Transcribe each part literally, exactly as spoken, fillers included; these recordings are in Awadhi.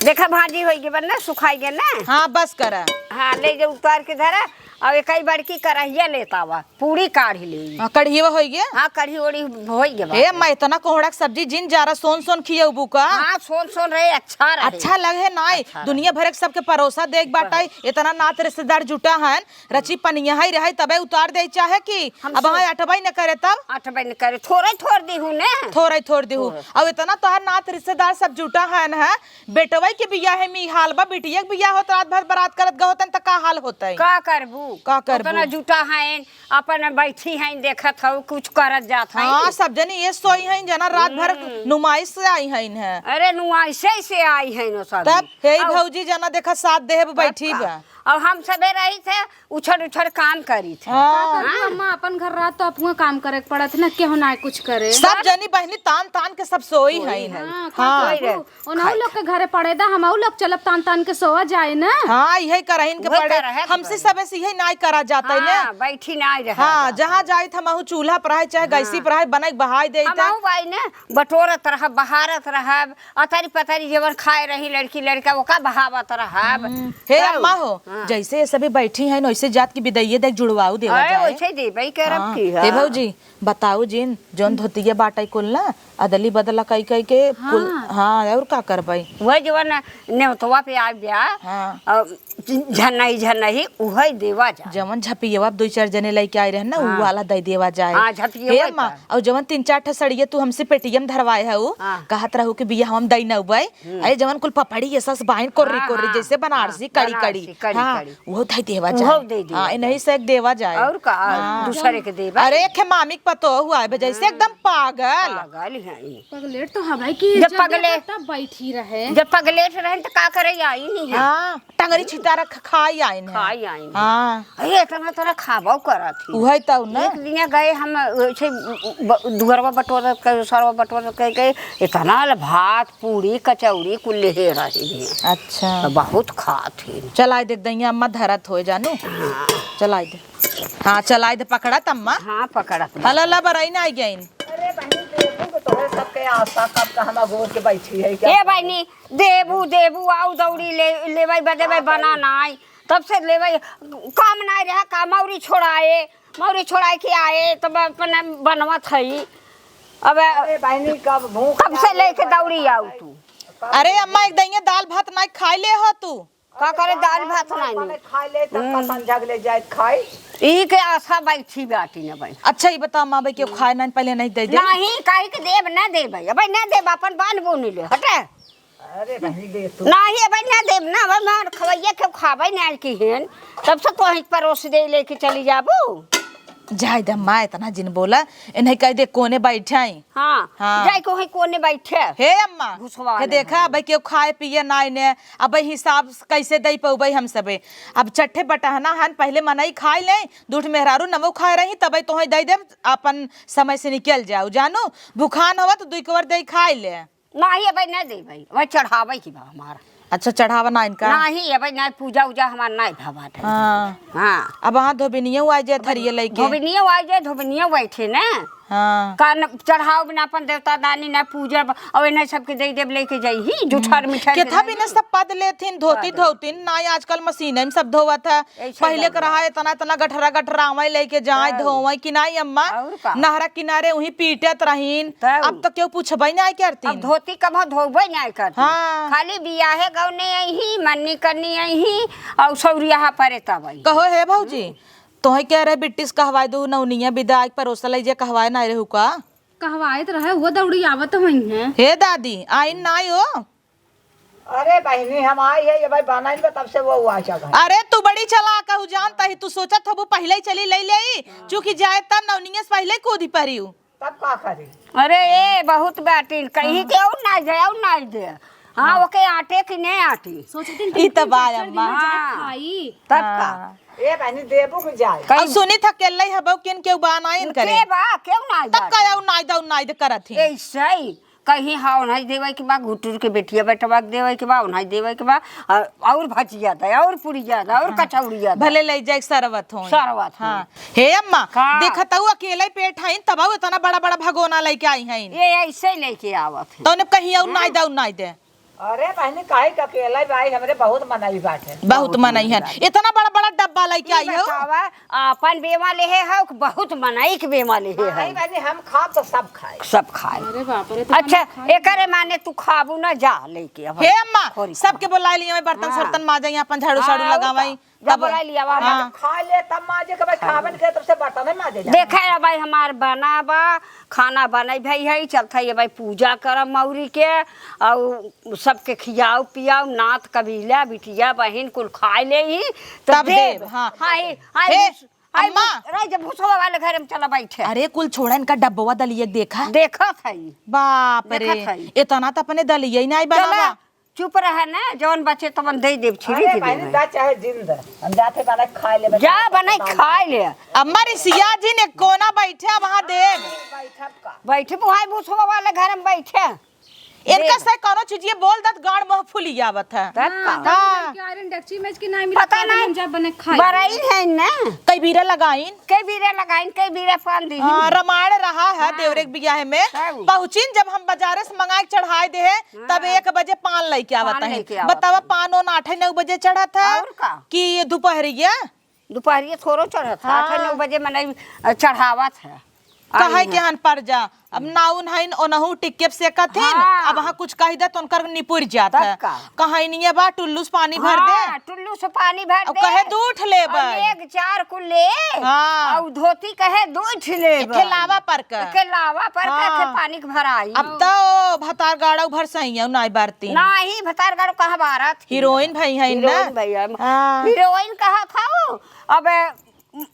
देखा भाजी होइ गए बा ना, सुखाई गए ना। हाँ, बस करा। हाँ, ले जा उतार के धरा। अब एक ही बड़की कढ़ैया लेता हुआ पूरी काढ़ी ले। हाँ, कढ़िया होइ गए। हाँ, कढ़ी ओढ़ी होइ गए बा। ए अम्मा, इतना कोहड़ा के सब्जी जिन जारा सोन सोन खियौबू का? हाँ, सोन सोन रहे, अच्छा रहे। अच्छा लगे नाई। अच्छा रहे। दुनिया भर के सबके परोसा देख बाटाई, इतना नात रिश्तेदार जुटा है, रची पनिया है रहे तबे उतार दे चाहे कि हम अब सो- हाँ अटबै न करे तब। अटबै न करे, थोड़े थोड़ दी हूँ ने। थोड़े थोड़ दी हूँ। थोड़े। अब इतना तोहार नात रिश्तेदार सब जुटा है न, बेटवई के बियाह है मी हाल बा, बिटिया के बियाह होत रात भर बारात करत गए होतन त का हाल होतई? का करबू? का करबू? उतना जुटा हैं, अपन बैठी हैं, देखत हऊ, कुछ करत जात हैं। हाँ, सब जनी ये सोई हैं, जना रात भर हम्म। नुमाइश से आई हैं, हैं। अरे, नुमाइशे से आई हैं न सब। तब, हे अब भौजी, जना देखा साथ देहे तब बैठी का? बा। अब हम सबे रही थे, उछड़ उछड़ काम करी थे। हाँ। का करबू हाँ। अम्मा, अपन घर रहत तो अपहुआ काम करे के पड़त ना, केहू ना कुछ करे। सब जनी बहनी तान तान के सब सोई सोई हैं, हैं। हैं। हाँ, का हाँ। करबू? ओनहु लोग के घरे पड़े दा, हमहू लोग चलब तान तान के सोवा जाए ना। हाँ, इहे करहिन के उहे पड़े। करहे के हमसे पड़े। सबे से इहे नाई करा जाता है ना। हाँ, बैठी नाई रहे हाँ, जाता। जहाँ जाइत हमहू चूल्हा पर है, चाहे गैसी हाँ। पर है, बनाई के बहाई देइत। हमहू बाई ने बटोरत रहब, बहारत रहब, अतरी पतरी जेवन खाए रही लड़की लड़का, ओका बहावत रहब। हम्म। हे तब। अम्मा हो, हाँ। जैसे ये सभी बैठी हैं, वैसे जात की बिदैये देख जुड़वाऊ देवा अरे, जाए। वैसे देबे करब हाँ। की, हे हाँ। भौजी, बताऊ जिन, जौन धोतिया बाटै कुल ना, अदली बदला कई कई के कुल, हाँ। हाँ, और का करबै? वह जवन नेवतवा पे आ गया, हाँ। और झनई झनई उहै देवा जा। जवन झपियवा दुई चार जने लइके आए रहन ना, उ हाँ। वाला दे देवा जाए। हाँ, झपियवा हे अम्मा, का। और जवन तीन चार ठा सड़िया तू हमसे पेटीएम धरवाए है, उ हाँ। कहत रहू कि बियाह हम दई नउबै। हम्म। अरे जवन कुल पपड़ी ये सस बाइन कोर्री हाँ, कोर्री हाँ, जैसे बनारसी हाँ, कड़ी बनारसी कड़ी। कड़ी हाँ, कड़ी। उहो धई देवा उहो जाए। दे देवा हाँ, जाए। इन्हीं से एक देवा जाए। और का? हाँ। दूसरे के देवा। अरे, एक मामी के पतोह हुआ है, जैसे हाँ। एकदम पागल। पागल है ई। पगलेट तो हवाई की जब इज्जत पगले-, देवा तब बैठी रहे। जब पगलेट रहे तो का करे आई नहीं है? हाँ, टंगरी छिता रख खाई आइन है। खाई आइन है। हाँ। अरे, इतना तोरा खाबो करत ही। उहे तो ना। एक दिन गए हम, ऐसे ब-, दुअरवा बटोरत के, सरवा बटोरत के, के इतना ल भात, पूरी, कचौड़ी कुल लेहे रही है। अच्छा। तो बहुत खात ही। चलाई दे दइया अम्मा धरत होए जानू। हाँ। चलाई दे। हाँ, चलाई दे, पकड़त अम्मा। हाँ, पकड़त बा। हला ला बरई ना आई गइन। अरे बहनी, देबू के तोहरे सबके आशा कब का हम अगोर के बैठी है क्या? ए बहनी, देबू, देबू, आऊ दौड़ी ले, लेवई बा, देवई बना नाई। तब से लेवई, काम नाई रहा का, मौरी छोड़ाए, मौरी छोड़ाए के आए, तब अपन बनवत हई। अब अरे बहनी, कब भूख कब से लागल लेके बा, दौड़ी आऊ तू? अरे अम्मा, एक दइया दाल भात नाई खाई ले हो तू? का करे, दाल भात नाई खाई ले, तब का संझा के ले जाए खाई। ई के आशा बैठी बाटी न बहनी। अच्छा, ई बता माँ, भाई केहू खाए नाई, पहले नहीं दे दे। नहीं, काहे के देब, ना देब, अबे ना देब, अपन बान बोनी ले, हटे। अरे बहनी, दे तू। नाही, अबे ना देब ना, अबे मार खवैया के खाबे ना की हेन, तब से तो ही परोस दे लेके चली जाबू। जाए दे माँ, इतना जिन बोला, इन्हें कह दे कोने बैठे आई। हाँ, हाँ। जाए को ही कोने बैठे। हे अम्मा, घुसवा हे ले देखा, हमें। अबे केहू खाए पिए ना इन्हें, अबे हिसाब कैसे दे पउबे हम सबे? अब चट्ठे बटहना हन, पहले मनई खाए ले, दूठ मेहरारू नमो खाए रही, तबे तोहे दे देब, अपन समय से निकल जाओ, जानू, भुखान हवा तो दुई कवर दे खाए ले। नाही, अबे ना देबे, वह चढ़ावे की बा हमारा। अच्छा, चढ़ावा ना इनका? नाही, अबे ना, पूजा उजा हमार ना भवा है। हाँ। हाँ। अब वहाँ धोबिनियो आ जाए थरिये लेके। धोबिनियो आ जाए, धोबिनियो बैठे ना। हाँ। का न, चढ़ाओ बिना अपन देवता दानी ना पूजब, और इन्हें सबके दे देब लेके जाई ही, जुठार हम्म। मिठार के के था ना बिना दी। सब पद लेथिन, धोती पद। धोतिन, ना आजकल मशीन में सब धोवत है। ऐसे पहले के लगला। रहा इतना, इतना गठरा, गठरावे लेके जाए, तब। धोवे कि नाई अम्मा? और का? नहरा किनारे वहीं पीटत रहीन। तब। अब तो केहू पूछबे नाई करतीन। अब धोती कबो धोबे नाई करतीन। हाँ। खाली बियाहे गौने अइही, मन्नी कन्नी अइही, और सौरिया परे तब अइही। कहो हे भौजी, हम्म। तोहे क्या रहे बिट्टी से कहवाए दू, नौनिया बिदा आइके परोसा लइ जे कहवाए नाई रहू का? कहवाए तो रहे, वो दौड़ी आवत हुई हैं। हे दादी, आइन नाई हो? अरे बहिनी, हम आई है, ये भाई बनाइन बा, तब से वो हुआ चल रहा है। अरे, तू बड़ी चालाक हऊ, जानता ही, तू सोचत हबू पहिले ही चली ले लेई, चूंकि जाए तब नौनिया से पहिले कूदी परी हूँ। तब का करी? अरे, ए, बहुत बैटिन, कहीं हाँ। के और ना दे, और ना दे। हाँ, हाँ। ओके आटे की नहीं आटी। सोचती ई तो बा अम्मा। हाँ। खाई। तब का? हाँ। ए बहिनी, देबू के जाए। कहीं अब सुनी था, अकेले ही हबो, किन केहू बा ना इन करे। के बा, केहू ना तब जाए। का और ना दे, और ना दे करत ही। ऐसे ही। कहीं हाँ, ओन्हाई देवे के बा, घुटुर के बेटिया बेटवा के देवे के बा, ओन्हाई देवे के बा, अ, और भजिया दे, और पुड़िया दे, और हाँ। कचौड़िया दे। भले ले जाए सरवत होई। सरवत होई। हाँ। हे अम्मा, का? देखत हऊ अकेले पेट हईन, तब हऊ इतना बड़ा बड़ा भगोना लेके आई हईन। ये ऐसे लेके आवत है। तो उन्हें कहीं और हाँ। नाई दे, और नाई दे। अरे बहिनी, काहे के अकेला भाई, हमरे बहुत मनई बाटे। बहुत मनई है। इतना बड़ा बड़ा डब्बा लेके आई हो। बतावा, आपन बेमा लेहे हो कि बहुत मनई के बेमा लेहे हो? नहीं बहिनी, हम खाब तो सब खाए। सब खाए। अरे बाप रे, तो अच्छा, हम खाए। एकरे माने तू खाबू ना, जा लेके अब। हे अम्मा, खोरी सबके खाए। बोला लिया, बर्तन हाँ। सर्तन माजे, अपन झाड़ू हाँ, साड़ू और लगावाई। का? जा तब बोला लिया, हाँ। खा ले, तब माजे के भाई, खावन के तब से बर्तन माजे जा। देखे अब भाई, हमार बना बा, खाना बनई भई है, चलत है ये भाई पूजा करब मौरी के, और सबके खियाओ पियाओ, नात कबीला, बिटिया, बहिन कुल खाए ले ही, तब तब देब। देब, हाँ। हाँ, हे, हाँ, हे, भूस-, हाँ, अम्मा। भूस-, रह जा, भूसवा वाले घर में चला बैठे। अरे, कुल छोड़ा, इनका डब्बवा दलिया देखा। देखत है। बाप रे, देखत है। इतना तो अपने दलिया ही नहीं चला, बनावा। चुप रहे ना, जौन बचे तवन दे देब, छिड़ी अरे के बहिनी, देब। जा चाहे जिंद, हम जाते बना खाए ले, जा बना खाए ले। अम्मा रिसिया जी ने कोना बैठे, वहाँ देब। बैठब का? बैठे बुहाई भूसवा वाले घर में बैठे। इनका से कोनो चीजिए बोल दत, गाड़ मुँह फूली आवत है। तब का? हाँ। हाँ। कि आयरन डेकची में कि ना मिला, पता नहीं। हम जा बने खाई। बरई है ना। कई बीरा लगाइन? कई बीरा लगाइन, कई बीरा पान दी। हाँ, रामायण रहा है हाँ। देवरे के बियाह में। तब। पहुँचिन, जब हम बाजारे से मंगाए के चढ़ाए दे है, तब हाँ। एक बजे पान लेके आवत पान है। लेके आवत बतावा, है। पान ओन आठे नौ बजे चढ़त है और का? कि दुपहरिया? दुपहरिया थोड़ो चढ़त है, हाँ। आठे नौ बजे मनई चढ़ावत है। काहे आई के हैं। हन पर जा, अब नाउन हइन, ओनहु टिक्के से कथिन, हाँ। अब वहाँ कुछ कहि दे तो उनकर निपुर जात तब है। का? कहइनिया बा, टुल्लू से पानी भर दे। हाँ, टुल्लू से पानी भर अब दे। कहे दूठ लेबै। और नेग चार कुल ले, हाँ। और धोती कहे दूठ लेबै। एक ठे लावा पर का। एक ठे लावा पर का, हाँ। एक ठे पानी के भराई। अब तो भतार गाड़ो भर सही है, नाई बारती। नाही, भतार गाड़ो कहाँ बारत? हीरोइन भई है ना? हीरोइन भई है। हाँ। हीरोइन कहा खाओ, अब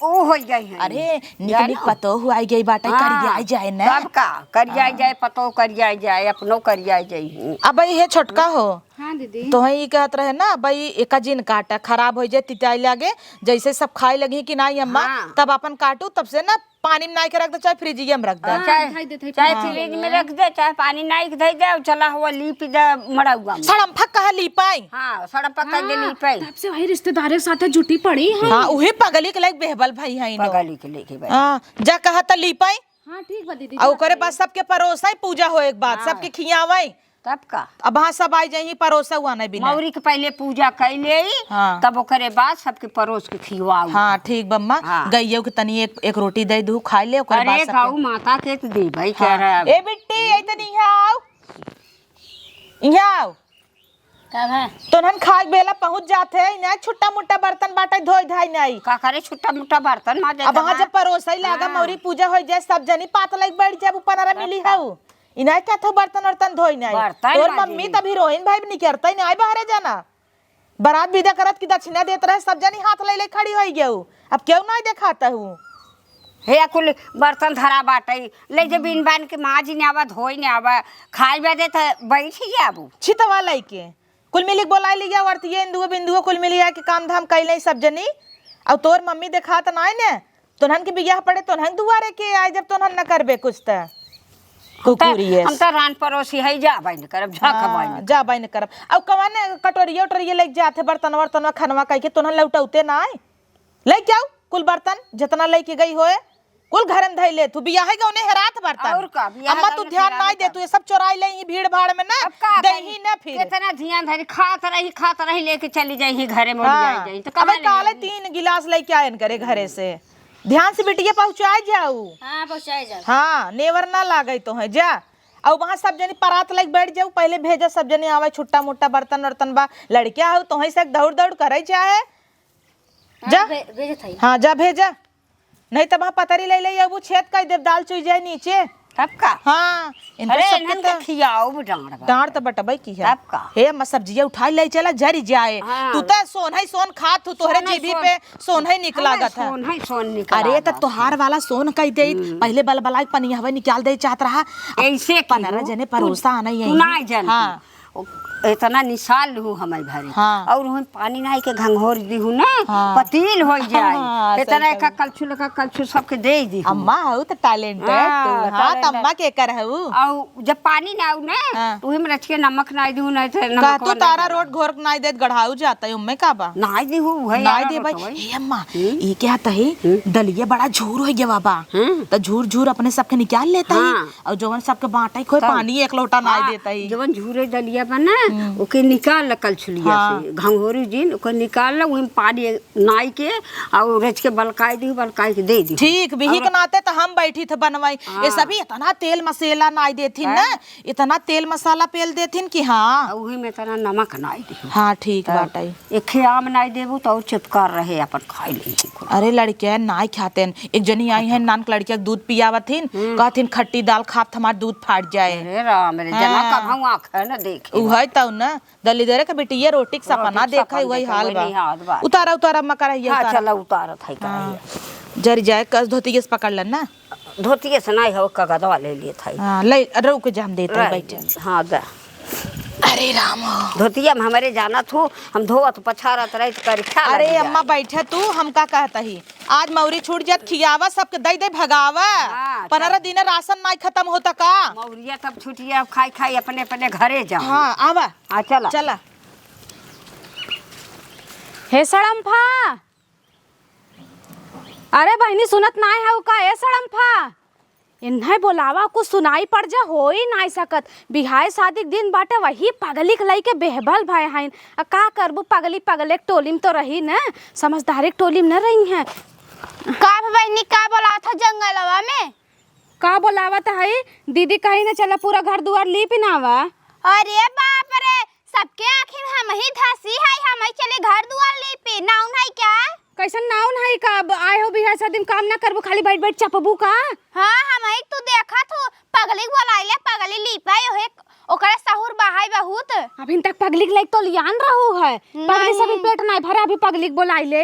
ऊ होइ गई है। अरे, निक जानो? निक पतोह आई गई बाटे, हाँ, करियाई जाए ना। तब का? करियाई हाँ। जाए, पतोह करियाई जाए, अपनो करियाई जाए। अब ये छोटका हो। हाँ दीदी। तोहे ई कहत रहे ना, भाई एका जिन काटा, खराब होइ जाए, तिताई लागे, जैसे सब खाए लगी कि नाई अम्मा, हाँ। तब अपन काटू, तब से ना पानी में नाई के रख दे, चाहे फ्रिजिया में रख दे। हाँ, चाहे, धई दे, धई चाहे दे। फ्रिज में रख दे, चाहे पानी नाई के धई दे, और चला हुआ लीप दे मड़उआ में। सड़म्फा कहे लीपाई। हाँ, सड़म्फा कह दे हाँ, लीपाई। तब से वही रिश्तेदारे के साथे जुटी पड़ी है। हाँ, उहे पगली के लायक बेहबल भई है इनो। पगली के लेके भाई। हाँ, जा कहा त लीपाई। हाँ, ठीक बा दीदी, आ जा ओकरे करी। बाद सबके परोसाई, पूजा होए के बाद हाँ। सबके खियावाई। तब का? अब हाँ, सब आई जाई, परोसा हुआ नहीं बिना। मौरी के पहले पूजा कई ले, हाँ। तब ओकरे बाद सबके परोस के खियावाऊ। हाँ, ठीक बम्मा। हाँ। गइयो के तनी एक, एक रोटी दे दू, खाई ले, ओकरे अरे, बाद सबके गौ माता के तो देबै हाँ। करब। ए बिट्टी, ए तनी यहाँ आओ। यहाँ आओ। का है? तोनहन खाए बेला पहुँच जात है, इन्हें छुट्टा मुट्टा बर्तन बाटे, धोई धाई नहीं। का करे छुट्टा मुट्टा बर्तन माजे अब वहाँ तना? जब परोसई लागा, हाँ। मौरी पूजा होइ जाए, सब जनी पात लाइक बैठ जाए, ऊपर अरे तब मिली का? हऊ। इनाय क्या था बर्तन वर्तन धोई नाई? बर्तन तोर माजे मम्मी ली। तब हीरोइन भाई भी निकरता ही नाई बाहरे जाना। बारात विदा करत की दक्षिणा देत रहे, सब जनी हाथ ले ले खड़ी होई गयू। अब क्यों नाई देखाता हूँ? हे कुल बर्तन धरा बाटई, ले जे बीन बान के माज ने आवा, धोई ने आवा, खाए बदे त बैठ ही जाबू। छितवा लइके कुल मिली के बोलाई लिया, वर्तिये इंदुओ बिंदुओ कुल मिली आके काम धाम कैले सब जनी। और तोर मम्मी देखात नाई ने, तोन्हन के बियाह पड़े, तोन्हन दुआरे के आए, जब तोन्हन न करबे कुछ त। हम त, कुकुरियस। हम त रान परोसी है, जाबै न करब, झक हाँ, बै न करब। जाबै न करब। अब कवन कटोरिया उटोरिया लेके जात है, बर्तनवा वर्तनवा, खनवा कह के तोन्हन लौटौते ना आए। लेके आओ, कुल बर्तन, जितना लेके गई होए, कुल घर में धई ले। तू बियाहे गौने हेरात बर्तन। और का, बियाहे अम्मा, तू गौने ध्यान हेरात नाई दे, बर्तन। तू ये सब चोराई ले ही भीड़ भाड़ में ना, अब का देही करी? ना फिर। कितना ध्यान धरी, खात रही, खात रही, लेके चली जाई ही घरे में, हाँ। जाई जाई। तो अब कहाँ ले काले जाई? तीन गिलास लेके आयन करे घरे से। ध्यान से बिटिया पहुँचाए जाऊ। हाँ, पहुँचाए जाऊ। हाँ, नेवर ना लागे तो है, जा। और वहाँ सब जनी परात लेके बैठ जाऊ, पहले भेजा सब जनी आवे, छुट्टा मुट्टा बर्तन वर्तन बा, लड़किया हो तो है से दौड़ दौड़ करे चाहे। हाँ, जा। भे-, भेजत हई। हाँ, जा भेजा। नहीं तब वहाँ पतरी ले ले, अब वो छेद कर देब, दाल चुई जाए नीचे। तब का? हाँ, इनका अरे, सबके इन्हन के त खियाओ भी डांड़ बा। डांड़ त बटबई की है। तब का? हे अम्मा, सब्जिया उठाई ले चला, जरी जाए। हाँ। तू त सोन है, सोन खात, तू तोहरे सोन है, जीभी सोन। पे सोन है निकला हमें गत है। सोन है, सोन निकला अरे, त गत तोहार है। वाला सोन कह दे, हम्म। पहले बलबलाई पनिया हवे निकाल दे चाहत रहा। अब ऐसे की पनरह हूँ, जने तू, परोसा आना तू यही। ना जान हाँ। तू। ओ, इतना निसाल लहू हमारे घरे। हाँ। और हम पानी नाई के घंघोर दिहू ना, हाँ। पतील हो जाए। हाँ, सही इतना एक कहू। कलछुल, एक कलछुल सबके दे दिहू। अम्मा, हऊ त talent है हाँ, तू। हाँ, talent त है। अम्मा के कर हऊ। और जब पानी ना आऊ ना, हाँ। उहे में रचिके नमक नाई दिहू, नाई तो नमक कहतू तारा रोट घोर के नाई देत गढ़ाऊ जाता है, उम्मे का बा? नाई दिहू, उहे नाई यार दे भाई। बतावई। हे अम्मा, हम्म? ई क्या तही? हम्म? दलिया बड़ा झूर हो गया बाबा। हम्म। त झूर झूर अपने सबके निकाल लेता ही। हाँ। और जवन सबके बांटे खोए तब। पानी एक लोटा नाई हाँ, देता ही। जवन झूरे दलिया बा ना, हम्म। ओके निकाल ल कलछुलिया हाँ। से, घंघोरू जिन, ओके निकाल ल, उहिम पानी नाई के, और रच के बलकाई दी, बलकाई के दे दी। ठीक, बिही और के नाते त हम बैठी थे बनवाई। हाँ। ये सभी इतना तेल मसाला नाई देथिन हाँ। ना, इतना तेल मसाला पेल देथिन कि हाँ। और उही में इतना नमक नाई दी। हाँ, ठीक तो बाटै। एक खे आम नाई देबू तो और चुपकार रहे, अपन खाई लेही कुल। अरे लड़के नाई खातेन। एक जनी आई है, नान के लड़किया के दूध पियावत हिन, हम्म। कहथिन, "खट्टी दाल खात हमार दूध फाट जाए।" अरे राम रे, जना हाँ। कब हम आँख है ना देखे। उहै तौ ना, दलिदरे के बिटिया रोटी के सपना रोटी के देखा, सपना वही देखा, हाल वही बा। हाल बा। उतारा, उतारा, मकरहिया हाँ, उतारा। चला, उतारत है हाँ। कढ़ाइया। जरि जाए, कस धोतिये से पकड़ लेन ना। धोतिये से नाई हो, कगदवा ले लेत है। हाँ, ले, रुक जा, हम देत है, रह बैठ। जा। हाँ, दा। अरे राम हो। धोतिया में हमरे जानत हूँ, हम धोवत पछारत रही त करी ख्याल अरे लग अम्मा, जाए। बैठे तू, हम का कहत ही? आज मौरी छूट जात, खियावा सबके, दई दई भगावा। हाँ, पनरह चल। दिन राशन नाई खतम होता का? मौरिया तब छूटिया, अब खाई खाई अपने अपने घरे जाओ। हाँ, आवा। हाँ, चला। चला। हे सड़म्फा, अरे बहिनी, सुनत नाय हउ का? ए सड़म्फा, इन्हैं बोलावा, कुछ सुनाई पड़ जा, होइ नाय सकत। बिहाय शादी के दिन बाटे, वही पगली के लइके बेहबल भए हइन। आ का करबू, पगली पगले के टोली में तो रही न, समझदारे के टोली में न रही हैं। का भे बहिनी, का बोलात ह जंगलवा में? का बोलावत हई? दीदी कही न चला पूरा घर दुआर लीप नावा। अरे बाप रे, सबके आँखी में हमही धसी हई, हमही चली घर दुआर लीपे, नाउन हई का? कैसन नाउन हई का? अब आए हो बिहाय शादी में काम ना करबू, खाली बैठ बैठ चपबू का? हाँ, हमही तू देखत हू, पगली के बोलाइले, पगली लीपे, ओहे ओकरे सहूर बहाई बहुत। अभिन तक पगली के लइक तो लियान रहू है, पगली से भी नहीं। पेट नाई भरे, अभी पगली के बोलाइले।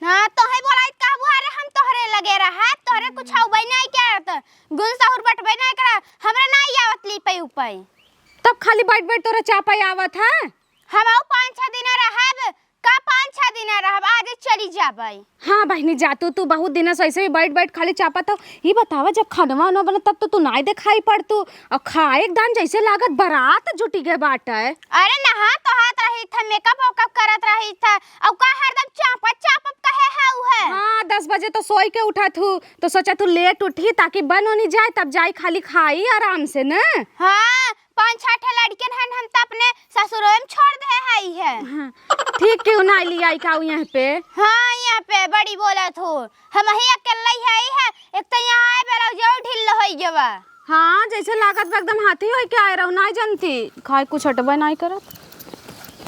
हाँ, तोहे बोलाइत कहबू, अरे हम तोहरे लगे रहा, तोहरे कुछ अउबे नाई करत, गुन सहूर बटबे नाई करा, हमरा नाई आवत लीपे उपे। तब खाली बैठ बैठ तोरा चापे आवत है? हम आउ पाँच छह दिन रहब, का पाँच छह दिन रहब, आज चली जाबे। हाँ बहिनी, जा तू, तू बहुत दिन से ऐसे ही बैठ बैठ खाली चापत हो। ई बतावा, जब खनवा उनवा बनत तब तो तू नाई देखाई पड़तू, और खाए के दान जैसे लागत बारात जुटी गए बाटे। अरे नहा तोहात रही था, मेकअप वेकअप करत रही था, और का हरदम चापत चापत कहे है उ है? हाँ, दस बजे तो सोई के उठत हूँ, तो सोचा तू लेट उठी ताकि बन ओनी जाए, तब जाई खाली खाई आराम से न। हाँ, पाँच छह ठे लड़कियन हन, हम त अपने ससुरो में छोड़ दे हई है। हाँ, ठीक क्यों ना लियाई का यहाँ पे? हाँ, यहाँ पे बड़ी बोलत हो, हम ही अकेले ही है, एक तो यहाँ आए बेरा जो ढिल होई गवा। हाँ, जैसे लागत बा एकदम हाथी होई के आए रहू, नाई जनती। खाए कुछ हटबे नाई करत।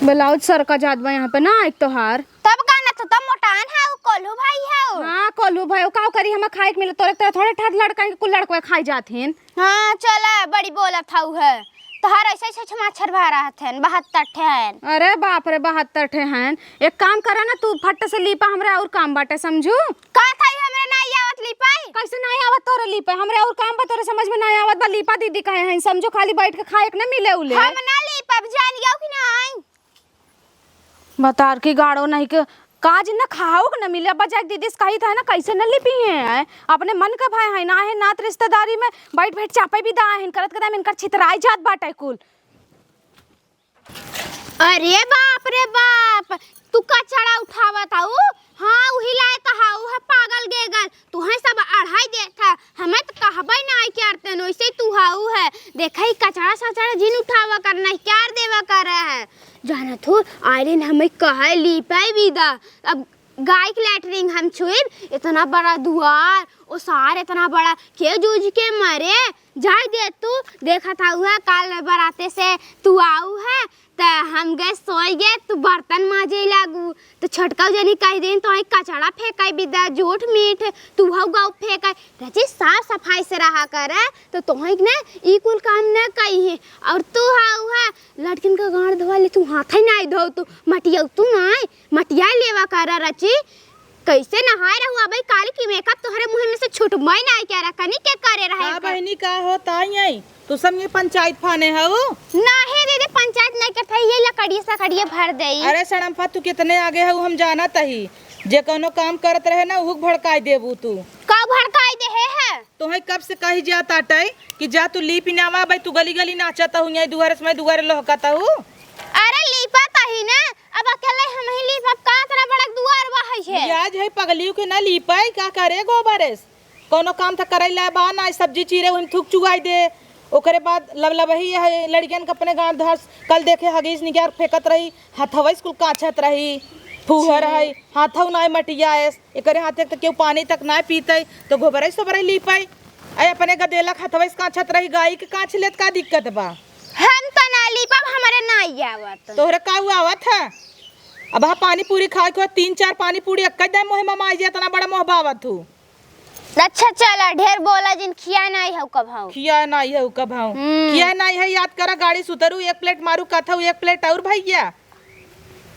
ब्लाउज सरका जात बा यहाँ पे ना, एक तोहार। तब का ना, तू तब मोटान है, उ कोल्हू भाई है उ। हाँ, कोल्हू भाई, उ का करी, हमें खाए के मिले, तोरे तरह थोड़े ठाट लड़का के कुल लड़कवे खाई जात हिन। हाँ, चला, बड़ी बोलत हऊ है। तोहार ऐसे छछ मच्छर भा रहत हन, बहत्तर ठे हन। अरे बाप रे, बहत्तर ठे हन। एक काम करा ना, तू फट से लीपा, हमरे और काम बाटे, समझू? का थाई हमरे नाई आवत लीपाई? कैसे नाई आवत तोरे लीपे? हमरे और काम बा, तोरे समझ में नाई आवत बा, लीपा दीदी कहे हैं, समझू? खाली बैठ के खाए के ना मिले उले। हम ना लीपब, जान गयो कि नाई? बतार की गाड़ो नहीं के काज न खाओ के न मिले। अब जाके दीदी से कही था ना, कैसे न लिपी हैं, हैं? अपने मन का भाई है ना, है नात रिश्तेदारी में बैठ बैठ चापे भी दा है, करत कदम इनकर छितराई जात बाटे कुल। अरे बाप रे बाप, तू कचड़ा उठावत हऊ? हाँ, उही लायक हऊ है पागल गेगल। तुहें सब अढ़ाई देत है, हमें तो कहबे नाई करते, वैसे तू हाउ है। देखे, ई कचड़ा सचड़ा जिन उठावा कर, नहीं क्यार देवा कर है। जानत हो, आयरन हमें कहे लीपे विदा। अब गाय के लेटरिन हम छुइब, इतना बड़ा दुआर, ओ सार इतना बड़ा, के जूझ के मरे, जाए दे तू। देखत हऊ है, काल बराते से तू आऊ है, त हम गए सोई गए, तू बर्तन माजे लागू, त छोटका जनी कह देन, "तो आई कचड़ा फेंकाई बिदा, जूठ मीठ, तू हऊ गऊ फेंकाई।" रची, "साफ सफाई से रहा कर, तो तोहई ना ई कुल काम ना कही है।" और तू हऊ है, लड़किन का गांड धोवा ले, तू हाथ ही नाई धो, तू मटिया, तू नाई मटिया लेवा कर रची। कैसे नहाए रहू अबे काली की मेकअप तोहरे मुंह में से छूटबे ना क्या रखनी के करे रहे का का? बहिनी का होता है? तू सब ये पंचायत फाने हऊ? नहीं दीदी, पंचायत नहीं करता है, ये लकड़िए सकड़िए भर देई। अरे सड़म्फा, तू कितने आगे हऊ हम जानत ही। जे कौनो काम करत रहे ना, उहू के भड़काई देबू तू। का भड़काई दे है, है? तोहे कब से कही जात आटे कि जा तू लीप नावा, भाई तू गली गली नाचत हऊ, यही दुआरे से मैं दुआरे लोहकत हऊ। अरे लीपत ही ना, अब अकेले हम ही लीप, अब का इतना बड़ा दुआर बा है ये? आज है पगलियों के ना लीपाई, का करे गोबरेस? कौनो काम त करे ला बा ना, सब्जी चीरे उन थूक चुआई दे, ओकरे बाद लबलबही है लड़कियन के अपने गांठ धास, कल देखे हगीस निकाल फेंकत रही, हथवइस कुल काछत रही, फूहर छी। है, हाथव नाय मटियाएस, एकरे हाथे के तो केहू पानी तक नाय पीतई, तो गोबरई सोबरई लीपई। अरे अपने गदेला के हथवइस काछत रही, गाई के काछ लेत का दिक्कत बा? हम तो ना लीपब, हमरे नाय आवत। तोहरे का हुआ आवत है? अब हाँ पानी पूरी खाए के हो, तीन चार पानी पूरी एक दम मोह ममाई जे इतना बड़ा मोह बावत हूँ। अच्छा चला, ढेर बोला जिन, खिया नाई हऊ कबहू। खिया नाई हऊ कबहू। हम्म। खिया नाई है, याद करा, गाड़ी सुतरू, एक प्लेट मारू कथऊ, एक प्लेट और भैया।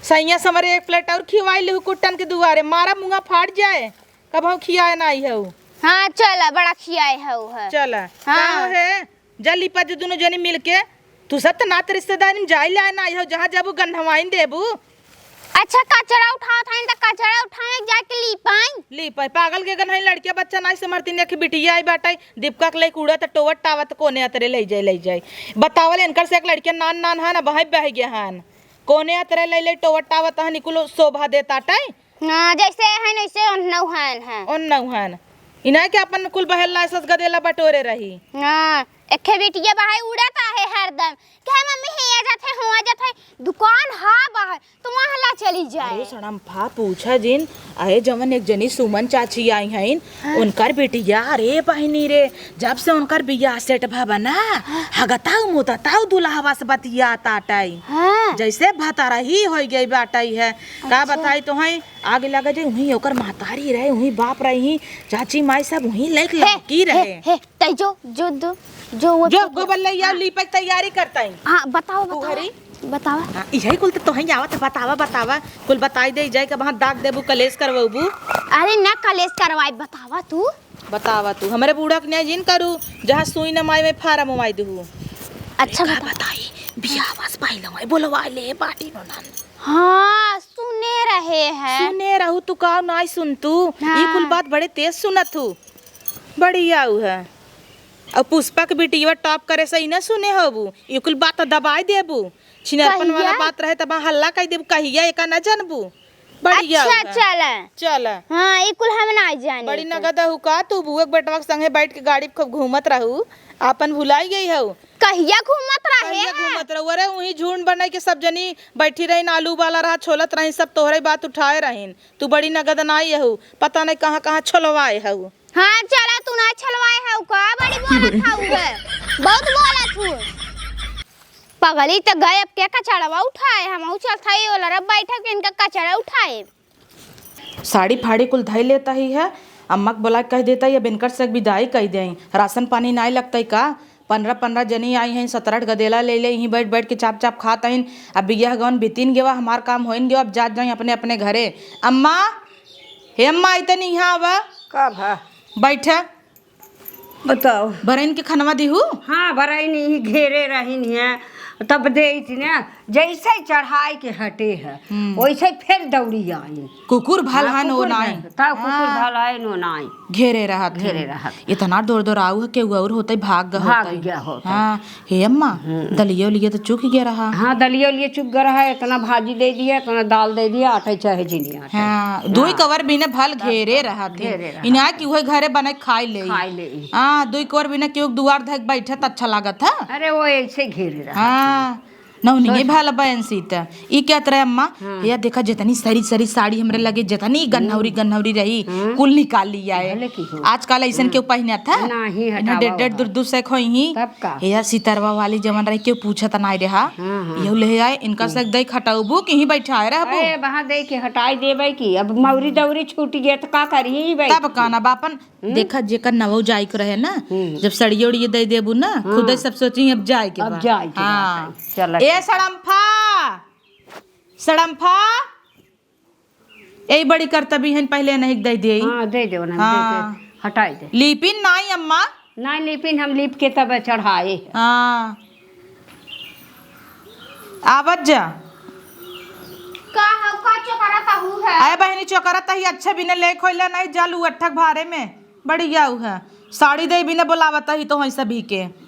सैया समरे एक प्लेट और खिवाई लिहू कुट्टन के दुआरे, मारा मुंगा फाट जाए, कबहू खिया नाई हऊ। हाँ चला, बड़ा खियाए हऊ है। चला। हाँ। का है? जा लिपा जो दुनो जनी मिलके, तू सब त नात रिश्तेदारी में जाई लाए ना, यहो जहाँ जाबू गन्हवाइन देबू। अच्छा, कचरा उठावत हईन त कचरा उठाए जाके लिपाई। लिपाई, पागल के गन्हई लड़किया बच्चा नाई समरती, देख बिटिया आई बाटई, दीपका के लइके उड़त टोवत टावत कोने अतरे लइ जाए, लइ जाए। बतावल इनकर से एक लड़किया नान नान हन, अब हई बह गया हन। कोने अतरे लइ लइ टोवत टावत हन, इकुल शोभा देताटई। हाँ, जैसे हन वैसे ओन्हनऊ हन, हैं। ओन्हनऊ हन। इन्हें के अपन कुल बहेला सस गदेला बटोरे रही। हाँ, एक्खे बिटिया बाहर उड़त आहे हरदम। कहे, "मम्मी, हियाँ जात है, हुआँ जात है।" दुकान हा बाहर, तो वहाँ ला चली जाए। अरे सड़म्फा, पूछा जिन, अरे जवन एक जनी सुमन चाची आई हईन, हाँ। उनकर बिटिया, अरे बहिनी रे, जब से उनकर बियाह सेट भवा ना, हगताऊ मुतताऊ दुल्हवा से बतियाताटई। हाँ। जैसे भतरही होइ गई बाटई है। का अच्छा। बताई तोहई, आगे लगे जे उहीं ओकर महतारी रहे, उहीं बाप रही, चाची माई सब उहीं लइक हे, लड़की हे, रहे। हे, तै जो, जो, दो, जो वो जो तो गोबर ले आओ, हाँ। लीपे के तैयारी करतई। हाँ, बताओ, बताओ। फुहरी? बताओ। हाँ, इहे कुल तो तोहई आवत है, बतावा, बतावा। कुल बताई दे जाए के वहाँ दाग देबू, कलेश करवाबू। अरे ना कलेश करवाई, बतावा तू। बतावा तू, हमरे बूढ़ा के न्याय जिन करू, जहाँ सुई न माई में फार्म माई दुहू। अच्छा, अरे का बता। बताई, बियाह बस पहले माई बोलवा ले, बाटी नो नान। हाँ, सुने रहे हैं। सुने रहू तू का, नाई सुन तू। हाँ। ई कुल बात बड़े तेज सुनत हू। बड़ी आऊ है। अब पुष्पा के बिटिया टॉप करे से ही ना सुने होबू। ई कुल बात तो दबाई देबू। छिनरपन वाला कहिया? बात रहे तब हल्ला कई देबू, कहिया एका ना जानबू। बड़ी अच्छा, आऊ है। चला। चला। हाँ, ई कुल हम ना जानी बड़ी तो। नगद हू का तू, बुए के बेटवा के संगे बैठ के गाड़ी पे खूब घूमत रहू, आपन भुलाई गई हऊ। कहिया घूमत रहे कहिया हैं? घूमत रहू? अरे, उहीं झुंड बनाई के सब जनी बैठी रहिन, आलू उबाला रहा, छोलत रहिन, सब तोहरे बात उठाए रहिन। तू बड़ी नगद नाई हऊ, पता नहीं कहाँ कहाँ छोलवाए हऊ। हाँ, चला, तू ना छोलवाए हऊ का? बड़ी बोलत हऊ है, बहुत बोलत हऊ। पगली त गए, अब के कचड़वा उठाए? हमहू चलत हई ओलर बैठक, इनका कचड़ा उठाए। साड़ी फाड़ी कुल धई लेत ही है, अम्मा के बोला के कह देत ही, अब इनकर से विदाई कह देई। राशन पानी नाई लगत ही का? पन्द्रह पन्द्रह जनी आई हैं, सतरह गदेला ले ले, यहीं बैठ बैठ के चाप चाप खात हईन। अब बियाह गवन बितिन गेवा, हमार काम होइन गेवा, अब जात जाई अपने अपने घरे। अम्मा, हे अम्मा, आई तनी यहाँ आवा। का भा? बैठा। बताओ। बरइन के खनवा दिहू? हाँ, बरइन ही घेरे रहिन है, तब देइत ना, जैसे चढ़ाई के हटे है, हम्म। वैसे फिर दौड़ी आई। कुकुर भल हाँ, हन ओ कुकुर नाई। भल, तब कुकुर हाँ। भल हन ओ नाई। घेरे रहत घेरे हन। रहत। इतना दौड़ दौड़ाऊ है, केहू और होतई, भाग गया भाग होतई। गया होतई। हाँ, हे अम्मा, हम्म। दलिया उलिया तो चुक गया रहा। हाँ, दलिया उलिया चुक गया रहा, इतना भाजी दे दिया, इतना दाल दे दिया, आटे चाहे जिनी आटे। हाँ, दुई हाँ। कवर बिना भल तब घेरे का, रहत है। घेरे रहत इन्हें है। कि उहे घरे बने खाई ले। खाई ले। हाँ, दुई कवर बिना केहू दुआर धक बैठे त अच्छा लागत है। अरे, वो ऐसे घेरे रहत है। हाँ, नौनिये तो भल बयन सीता। ई कहत रहे अम्मा, हाँ। या देखा जितनी सरी सरी साड़ी हमरे लगे, जितनी गन्हौरी हम्म। गन्हौरी रही, हम्म। कुल निकाल लिया है। भले की हो। आजकल ऐसन हम्म। केहू पहिनत है? नाही, इन्हें हटावा डेढ़ डेढ़ बाबा। दुई दुई सौ खोई ही। तब का? हे यार, सितरवा वाली जवन रही, केहू पूछत नाई रहा। हाँ, हाँ। यहू ले आए, इनका हम्म। से दई खटाउबू कि ही बैठाए रहबू? अरे, वहाँ दे के हटाई देबै की? अब मौरी दौरी छूट गया तो का करी ही भाई? तब का ना बापन, हम्म? देखा जेकर नवौ जाए के रहे ना, हम्म। जब सड़िये उड़िये दे देबू ना, हाँ। खुदे सब सोची अब जाए के अब बा। जाए के हाँ। बा। चला। ए सड़म्फा, सड़म्फा, ए बड़ी करतबी हन, पहले नहीं दे दे। हाँ, दे दे, उन्हें हाँ। दे दे, हटाई दे। लीपिन नाई अम्मा? नाई लीपिन, हम लीप के तब चढ़ाए। हाँ। आवत जा। का हो, का चोकरा तहू है? अरे बहिनी, चोकरा तही अच्छे बिना ले खोइला नहीं, जालू अट्ठक भारे में। बढ़िया उ है। साड़ी दे बिना बोलावत ही तो है सभी के।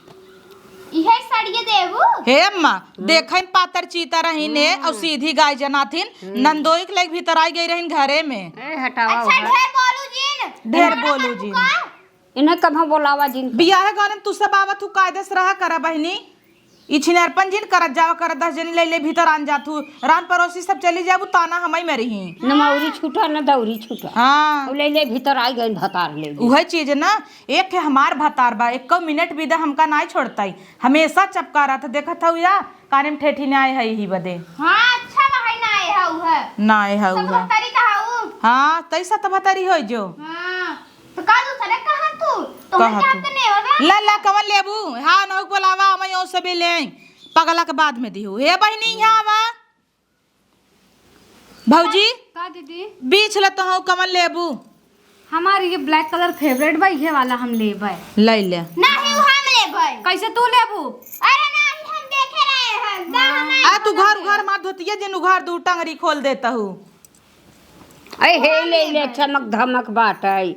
इहे साड़िये देबू? हे अम्मा, हम्म। देखै में पातर चीता रही ने, हम्म। और सीधी गाय जनाथिन, हम्म। नंदोई के लेके भीतर आई गई रहिन घरे में। ए, हटावा अच्छा, उधर। ढेर बोलू जिन। ढेर बोलू जिन। का? इन्हें कभा बोलावा जिन। बियाहे गौने में तू सब आवत हू, कायदे से रहा करा बहिनी। ई छिनरपन जिन करत जावा करा, दस जनी लइले भीतर आन जात हू। रान परोसी सब चली जाबू, ताना हमई मरिही। न मौरी छूटा, न दौरी छूटा। हाँ। उ लइले भीतर आई गइन भतार लइले। उहे चीज ना, एक ठे हमार भतार बा, एक्को मिनट बिदा हमका नाई छोड़ताई। हमेशा चपका रहत, देखत हऊ या, काने में ठेठी ना आए है यही बदे। हाँ, अच्छा बा, है ना आए है उहे। ना आए है सब उहे। भतारी तो हऊ। हाँ, तैसा तो भतारी होई जो। हाँ, तो का दूसरे कहा तू? तोहरे कहा के हाथ तू? तो नहीं होगा। ला, ला, कवन लेबू? हाँ, नौक बोलावा, हम यो सबे ले आई। पगला के बाद में दिहू। हे बहिनी, यहाँ आवा। भौजी, का दीदी? बीछ ले तो हऊ, कवन लेबू? हमार ये black colour favourite बा, इहे वाला हम लेबै। लइ ले। नाही, उ हम लेबै। कैसे तू लेबू? अरे नाही, हम देखे रहे हैं, दा हाँ। हमें आ, तू घर, घर मार धोतिया जिन उघार दू, टंगरी खोल देता हूँ। अरे हे उ हम ले ले, लेबै। चमक धमक बाटै।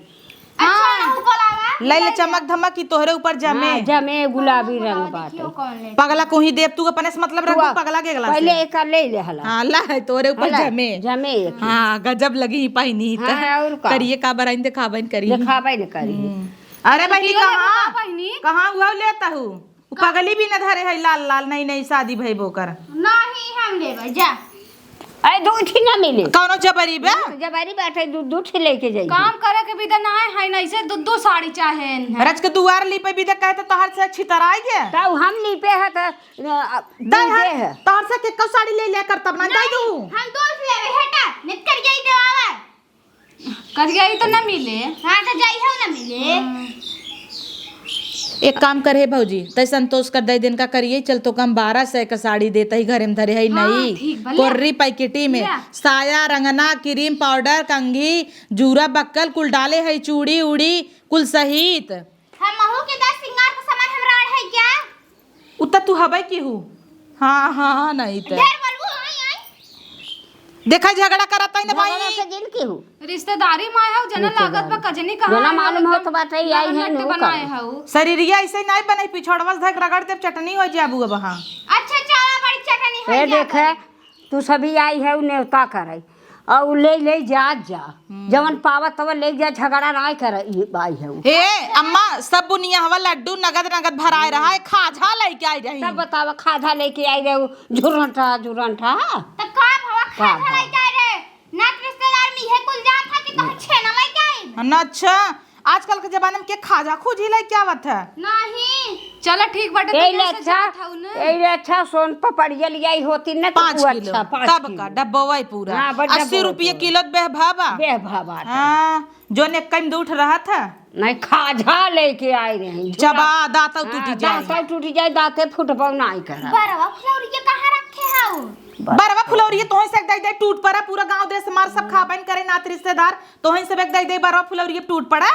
अच्छा, हाँ। ना उ बोलावा। लइ ले चमक धमक की तोहरे ऊपर जमे। हाँ, जमे गुलाबी रंग बाटे। पगला को ही देब तू, अपने से मतलब रख, पगला के गला से। पहले एक ले ले हला। हाँ, ला है तोहरे ऊपर हला, जमे। जमे एक। हाँ, गजब लगी ही पहिनी त। हाँ, और का? करिए का बराइन देखाबइन करी। देखाबइन करी। हम्म। अरे बहिनी, कहाँ? कहाँ हुआ लेता हूँ? उ पगली भी न धरे है लाल लाल, नई नई शादी भई बोकर। नहीं, हम लेबै, जा। अरे, दू ठी ना मिले। कौनो जबरी बा? जबरी बाटे, दू, दू ठी लेके जाई। काम करे के बिदा ना है, है ना, ऐसे दू, दू साड़ी चाहे है। रच के दुआर लीपे बिदा कहे तो तोहर से छितराई है। तब हम लीपे है तो, अ, दे दे है। तोहर से के कौ साड़ी ले ले कर तब ना दे दू। हम दो लेवे, हटा, नित कर जाई देवावा। करिया ही तो ना मिले। हाँ, तो जाई हो ना मिले। हम्म। एक काम कर हे भौजी, तै संतोष कर दे दिन का करिए, चल तो कम बारह सौ का साड़ी देते ही घरे में धरे है हाँ, नई। ठीक बा, ले। कोर्री पैकेटी में। ले। साया, रंगना, क्रीम पाउडर, कंघी, जूरा बक्कल कुल डाले है, चूड़ी उड़ी कुल सहित। हम महू के दस सिंगार का सामान हमरा आड़ है क्या? उतना तू हबै की हूँ? हाँ, हाँ, हाँ, नहीं तो। ढेर बोलबू, आई, आई। देखा झगड़ा करत है ना भाई। झगड़ा से जिन की हूँ? रिश्तेदारी में आए हो, जना लागत बा, कजनी कहाँ जना आए मालूम हो? हो तो बात है, आई है नट नु बनाए का। हो। शरीरिया ऐसे नहीं बने, पिछड़वा से धक रगड़ देब, चटनी हो जाबू अब हाँ। अच्छा, चला बड़ी चटनी हो ए, जाबू। देखे, तू सभी आई है, उ नेवता करे। और उ ले, ले जात जा। हम्म। जवन पावत तवन ले जा, झगड़ा नाय करे, ई आई है उ। हे, अम्मा, सब बुनिया हवा लड्डू नगद नगद भराए रहा है, खाजा लेके आई रही। तब बतावा, खाजा लेके आई रहे, झुरंठा, झुरंठा। त का भवा का खाजा भवा? लेके आई रहे? नात रिश्तेदार में इहे कुल जात है कि तोहर छेना लेके आई? न, अच्छा, आजकल के जमाने में के खाजा खोजी लेके आवत है? नहीं। चलो ठीक बाटे, ए तू ले यहाँ से अच्छा, जात हऊ ना। ए ले अच्छा, सोन पपड़िया लियाई होती ना तो पाँच वो किलो। अच्छा, पाँच तब किलो। का डब्बवा ही पूरा। हाँ, बस अस्सी डब्बवा रुपये पूरा। किलो बेह भावा। बेह भावा था। हाँ, जो ने कम दूठ रहा था। नहीं, खाजा लेके आई रही। चबा, दांतौ हाँ, टूटी जाए। दांतौ टूटी जाए, दांते फुटबो नहीं करा। बरवा फुलौरी के कहाँ रखे हऊ? बरवा फुलौरी तोहे से दे दे टूट पड़ा, पूरा गांव देश मार सब खाबन करे नात रिश्तेदार, तोहे से दे दे बरवा फुलौरी टूट पड़ा।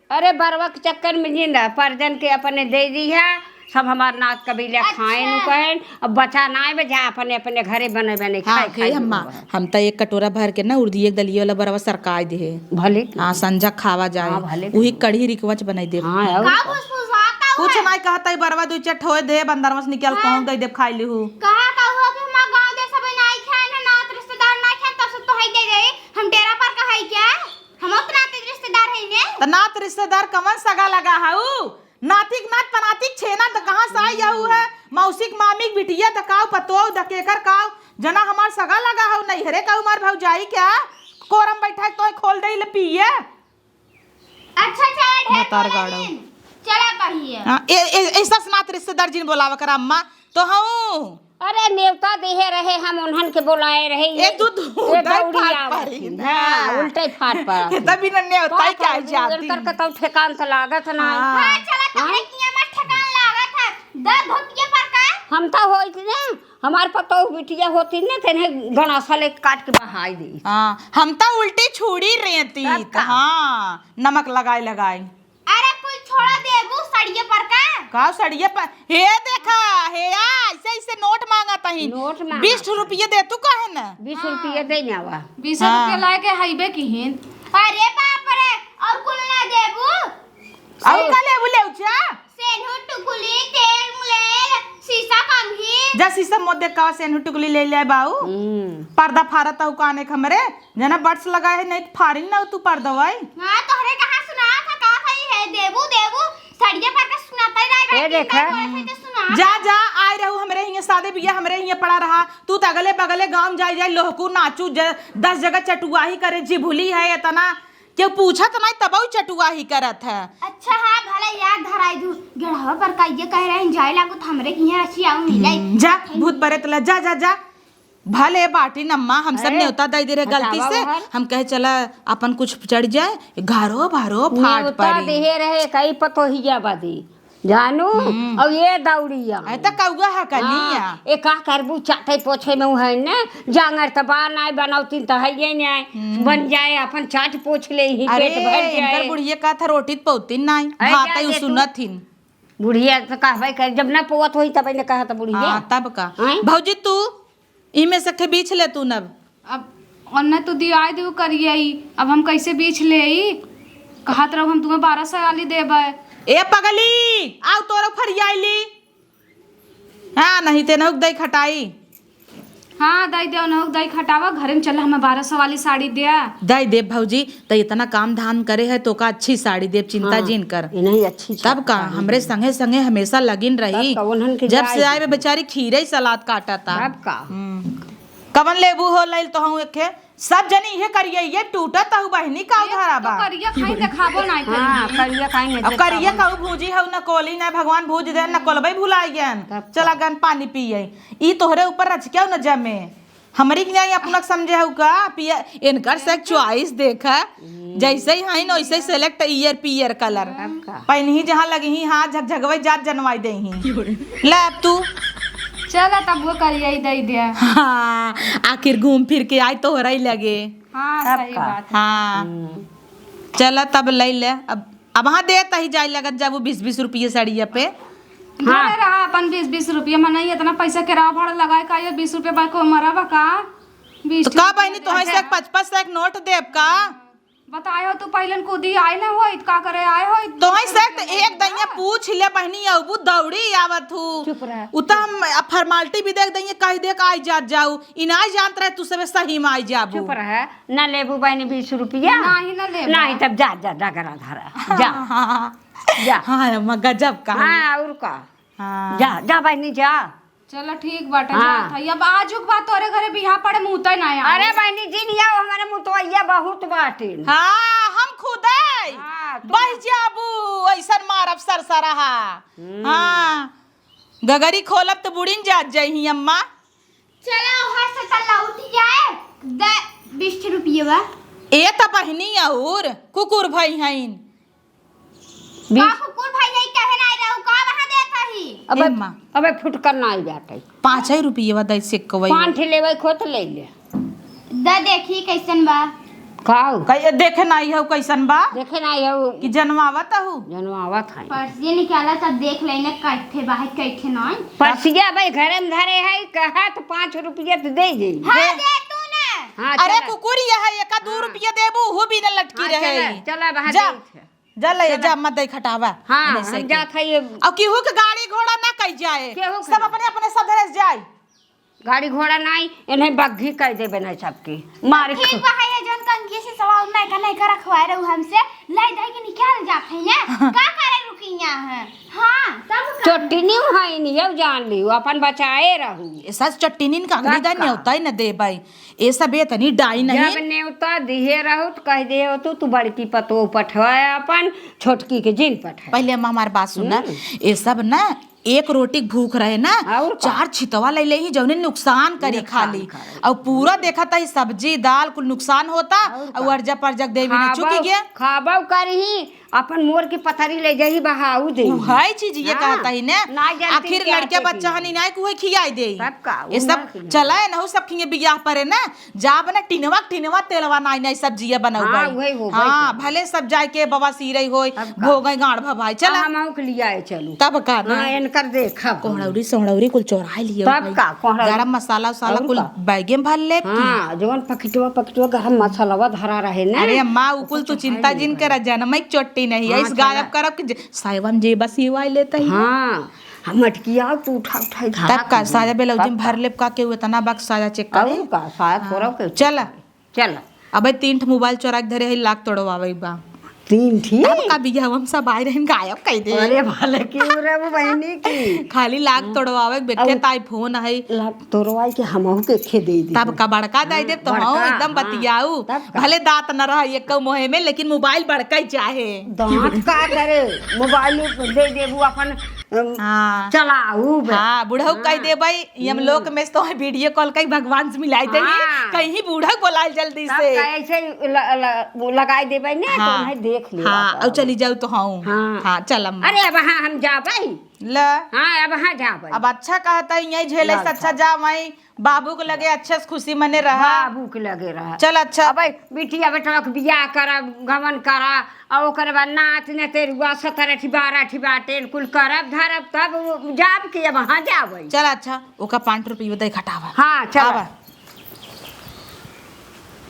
अरे बरवा के चक्कर में जिन रहा, परजन के अपने दे दी है, सब हमार नात कबीला खाए नु अच्छा। कहेन, अब बचा ना आवे, जा अपने, अपने घरे बने, बने हाँ, खाए, हे खाए अम्मा, नु हम त एक कटोरा भर के ना उर्दी एक दलिया वाला बरवा सरकाई दे है। भले की। हाँ, संझा खावा जाए। हाँ, भले की। उही कढ़ी रिकवच बनाई दे। हाँ, और का का? फुसफुसाता कुछ हुआ? नहीं कहता, ई बरवा दू चार ठोए दे, बंदरवा से निकल हाँ। पहुँच दे, दे खाई लिहू। कहा का हुआ कि हमार गाँव दे सब नहीं खाए ना, नात रिश्तेदार नहीं खाए, तब से तो है दे दे, हम डेरा पर का है क्या? हम अपना नाते रिश्तेदार है ने। त नात रिश्तेदार कवन सगा लगा हऊ? नातिक नात पनातिक छेना त कहाँ से आई हऊ है? मौसिक मामिक बिटिया त काऊ पतोह द केकर काऊ? जना हमार सगा लगा हऊ नैहरे का उमर भौजाई क्या? कोरम बैठा है तोय खोल दे ले पिए। अच्छा, चला, ढेर भतार बोला गाड़ो। जिन। चला कहिए। हाँ, ए, ए, ऐसा से नात रिश्तेदार जिन बोलावा कर अम्मा, तो हूँ। अरे, नेवता देहे रहे, हम उन्हन के बोलाए रहे। ए, ये, दूध, ये दूध दौड़ी फाट आवत पड़ी थी। ना। हाँ, उल्टे फाट पड़ा ये थी। तभी ना नेवता ही का करी, जाती। इनकर के तो ठेकान तो लागत ना। हाँ। हाँ, चला, तोहरे हाँ? किया मत ठेकान लागत है। दस धोतिये पर का? हम तो होइत ने, हमार पतोह बिटिया होती ने, तेने गणासा ले काट के बहाई दी। हाँ, हम तो उल्टी छुड़ी रेती। तब का? हाँ, नमक लगाए लगाए। अरे कुल छोड़ा देबू सड़िये पर का? का सड़िये पर? हे देखा, हे आ, ऐसे ऐसे नोट मांगत ही। नोट मांगत बीस ही। रुपये दे तू काहे ना? बीस रुपये दे ना आवा। बीस हाँ। रुपये लाए के हाईवे की हिन। अरे बाप रे, और कुल ना देबू? और का लेबू लेउचा? सेन्हू टुकुली, तेल मुलेल, शीशा कंघी। जा शीशा मोत देख का सेन्हू टुकुली ले ले बाऊ। हम्म। पर्दा फारत हऊ काने खमरे। जना बट्स लगाए है, नहीं तो फाड़ी ना तू पर्दवाई। हाँ, तोहरे कहाँ सुना था, का सही ए, देबू, देबू, सड़िया पर के सुनाता ही रहे, ए, देखा। बोले से तो सुना। जा, जा, आए रहू हमरे हियाँ, शादी बियाह हमरे हियाँ पड़ा रहा। तू त अगले बगले गाँव जाए, जाए, लोहकू नाचू, ज-, दस जगह चटुआही करे, जी भूली है इतना। केहू पूछत नाई, तबउ चटुआही करत है। अच्छा, हाँ, भला याद धराई दू। गेढ़वा पर का ये कह रहे हैं, जाए लागू त हमरे हियाँ रचिया मिले। हम्म, जा, भूत परेत ला, जा, जा, जा। भले बाटी नम्मा, हम सब अरे, नेवता दइ दे रहे गलती बतावा से। बहन। हम कहे चला अपन कुछ चढ़ जाए, घरो भरो फाट नेवता परी। दिहे रहे, कई पतोहिया बदी। जानू, हम्म। अउ ये दौड़िया। अरे त कौआ है कनिया। हाँ, ए का करबू, चाटे पोछे में उ है ने, जांगर त बा नाई, बनौतीन त है ये नाई। हम्म। बन जाए, अपन चाट पोछ ले ही, अरे, पेट भर जाए। इनकर बुढ़िया का था, रोटी त पौतीन नाई, अरे, भात जा ही दे तू। सुनत हिन। बुढ़िया त कहबे कर, जब ना पौत होई तब ने कहा त बुढ़िया। हाँ, तब का। हैं? भौजी तू इमे से के बीछ ले तू नब। अब ओन्ने तू दियाई दू करियई, अब हम कैसे बीछ लेई? कहत रहू हम तुम्हें बारह सौ वाली देबै। ए पगली, आउ तोरो फरियाइली। हाँ, नहीं ते नहुक दई खटाई। हाँ, दई दे, नहुक दई खटावा, घरे में चल, हमें बारह सौ वाली साड़ी दिया। दई देब भौजी, त इतना काम धाम करे है, तोका अच्छी साड़ी देब, चिंता हाँ, जिन कर। इन्हीं अच्छी तब का, हमरे संगे संगे हमेशा लगिन रही। तब का, उन्हन के जब से आए बे बेचारी खीरे ही सलाद काटा था। तब का। हम्म। कवन लेबू हो, लइल तो हूँ एके। सब जनी इहे करिए, ये टूटत हूँ बहिनी, का ये उधारा तो बा? करिया खाई देखाबो नाई हाँ, करिए। करिया खाई नहीं अब देखाबो करिया ना। कहू भूजी हऊ, न कोली, न भगवान भूज दे, न कोलबई भुलाई गयन। तब चला का। गन पानी पिए। ई तोहरे ऊपर रच के न जमे। हमरी के नहीं अपना समझे हऊ का? पिया, इनकर से चॉइस देखा। जैसे ही हईन, वैसे ही select ईयर पीयर कलर। तब का। पहनही जहाँ लगही, हाँ, झकझकवई जात जनवाई देही। ले अब तू। चला तब वो करिया ही दे दे। हाँ, आखिर घूम फिर के आई तोहरा ही लगे। हाँ, तब सही का। बात है। हाँ। हम्म। चला तब ले ले। अब, अब हाँ देत ही जाए लगत जाबू बीस बीस रुपये साड़िया पे। हाँ। घरे रहा अपन बीस बीस रुपये, मनई इतना पैसा किराया भाड़ा लगाए का, ये बीस रुपये बा को मरा बा का? बीस तो का रुपये बहिनी, दे तोहई से दे। एक पच पच से एक नोट देब का? बताए हो तू, पहले कूदी आए ना हो, इत का करे आए हो, इत तोहई से एक दइया पूछ ले बहिनी, अबू दौड़ी आवत हूँ। चुप रह। उ त हम formality भी देख दइया, कह दे के आई जात जाऊ, इ नाई जानत रहे तू सबे सही में आई जाबू। चुप रह, ना लेबू बहिनी बीस रुपया? नाही, ना लेबू। नाही, तब जा, जा, जा, गला धरा, जा। हाँ, जा। हाँ, अम्मा, गजब का। हाँ, और का? हाँ। जा, जा बहिनी, जा। चलो ठीक बाटे, हाँ। जात हई। अब आजुक बाद तोरे घरे बियाह पड़े, मुँह तय ना आवे। अरे बहिनी, जिन आओ, हमारे मुतवैया बहुत बाटिन। हाँ, हम खुदे हाँ, तू बहि जाबू, ऐसन मारब सरसरहा। हम्म। हाँ, गगरी खोलब त बुड़िन जात जइही अम्मा। चलो, हर से तल्ला उठ जाए, दे बीस रुपये बा। ए त बहिनी और कुकुर भई हईन। का बीस कुकुर भाई नहीं कहे ना रहू, का वहाँ देत हई? अबे, ए माँ। अबे फुटकर ना आई जाते। पाँच ही रुपये बा, दई से कवई। पाँच ठे लेवे खो तो ले ले। द देखी कैसन बा। काऊ? कई देखे ना आई हऊ कैसन बा? देखे ना आई हऊ। कि जनवावत हऊ? जनवावत है। पर्सिया निकाला तब देख लेने कैठे बा है, कैठे नहीं। पर्सिया भाई घरे में धरे है, कहा तो पाँच रुपये तो दे दे। हाँ, दे। दे तू ना। हाँ, अरे चला। कुकुर यह है, एका दो हाँ। रुपये देबू, हु भी न लटकी हाँ, रहे। चला, चला, बाहर जा। देख। जा ले, चला। जा, मत दे खटावा। हाँ, एने से हम के। जात हई। अब केहू के गाड़ी घोड़ा ना कई जाए। केहू के सब ना। अपने, अपने सब धरे से जाए। गाड़ी घोड़ा नाई, इन्हें बग्घी कह देबे ना सबके। मार ठीक खो- बा है, ये जौन कंघी से सवाल नहीं का, नहीं का रखवाए रहू हमसे, लाई दाई के निकाल जात है ना। का करे रुकिया है? हाँ, तब का? चोटिनी है नहीं, अब जान लियो, अपन बचाए रहू। ए सस चोटिनिन का अगली तब दाई का? न्योता ही न देबे। ए सब ए तनी डाई नहीं। जब नेवता दिहे रहू त कह दे हो तू, तू बड़की पतोह पठवा अपन, छोटकी के जिन पठवा। पहले अम्मा हमार बात सुना, हम्म। ए सब ना एक रोटी के भूख रहे ना, और का? चार छितवा ले ले ही जौने नुकसान करी नुकसान खाली। करे। और पूरा देखा था सब्जी दाल कुल नुकसान होता, और और का? अर्जा पर्जा देवी ने खाबो, चुकी गया। खाबो करही, अपन मोर के पथरी ले जाही बहाऊ दे। उहै चीज ये हाँ। कहत ही ने। ना जानती आखिर क्या लड़के कहती बच्चा है। हनी नाय कुहे खियाई दे। तब का, ये सब उहै चला है ना, सब खिए बियाह परे ना। जाब ना टिनवा, टिनवा तेलवा नाई नाई सब्जिया बनौबै। हाँ, उहै हो, हाँ, वही। भले सब जाए के बवासीर होई, तब का। भोगै गांड़ भभाई, चला। हाँ, हम आऊ के लियाए चलू। तब का ना। हाँ, इनकर देखब। कोहड़ौरी सोहड़ौरी कुल चोराई लियो तब भाई। का, कोहड़ौरी। गरम मसाला उसाला और कुल का। बैगे में भर लेब की। हाँ, जवन पकिटवा, पकिटवा गरम मसालावा धरा रहे ना। अरे अम्मा, उ कुल तू चिंता जिन कर, जनमै चोट्टी नहीं है, हाँ, इस गायब चला। करब कि ज-, सायवन जे बस ये वाई लेता ही। हाँ, हम मटकिया तू उठा, उठा, तब का, साया ब्लाउज में तब भर का। लेब का, केहू इतना बक्स साया चेक करे? और का, साया हाँ। थोड़ा के चला। चला। अबे तीन ठो मोबाइल चोरा के धरे है, लाख तोड़वावे बा। तीन ठी? तब का बियाह हम सब आए रहन गायब कइ दे। अरे भले क्यों रे वो बहिनी की। खाली लाग तोड़वावे बेखे अब ताई फोन है। लाग तोड़वाई के हमहू के खे दे दी। तब का बड़का दे दे तो बड़का, हाँ, एकदम हाँ। बतियाऊ। तब का? भले दांत न रहा एक मोहे में, लेकिन मोबाइल बड़का ही चाहे। दांत का करे? मोबाइल दे देबू अपन, अम, हाँ। चलाऊ बे। हाँ, बुढ़ऊ कह हाँ। देबै, यमलोक हम्म। में से तो वीडियो कॉल कई भगवान से मिलाई देही, हाँ। कहीं बूढ़ा बोलाइल जल्दी तब से। का ऐसे ल-, ल-, वो लगाई देबै ने, तो हाँ। उन्हें देख ले हाँ, आप। और चली जाऊ तो हाँ। हाँ। हाँ, चल अम्मा। अरे, अब हाँ हम जाबै। ल। हाँ, अब हाँ जाबै। अब अच्छा कहता है, यहीं झेले से अच्छा। अच्छा जा वहीं बाबू के लगे अच्छे से खुशी मने रहा। बाबू के लगे रहा। चल अच्छा। अब बिटिया बेटवा के बियाह करा, गवन करा, और ओकर बाद नाच नतेरुआ सतरह ठी बारह ठी बाटेन कुल करब धरब, तब उ जाब कि अब हाँ जाबै। चल अच्छा, ओका पाँच रुपये दे घटावा। हाँ, चल। आवा।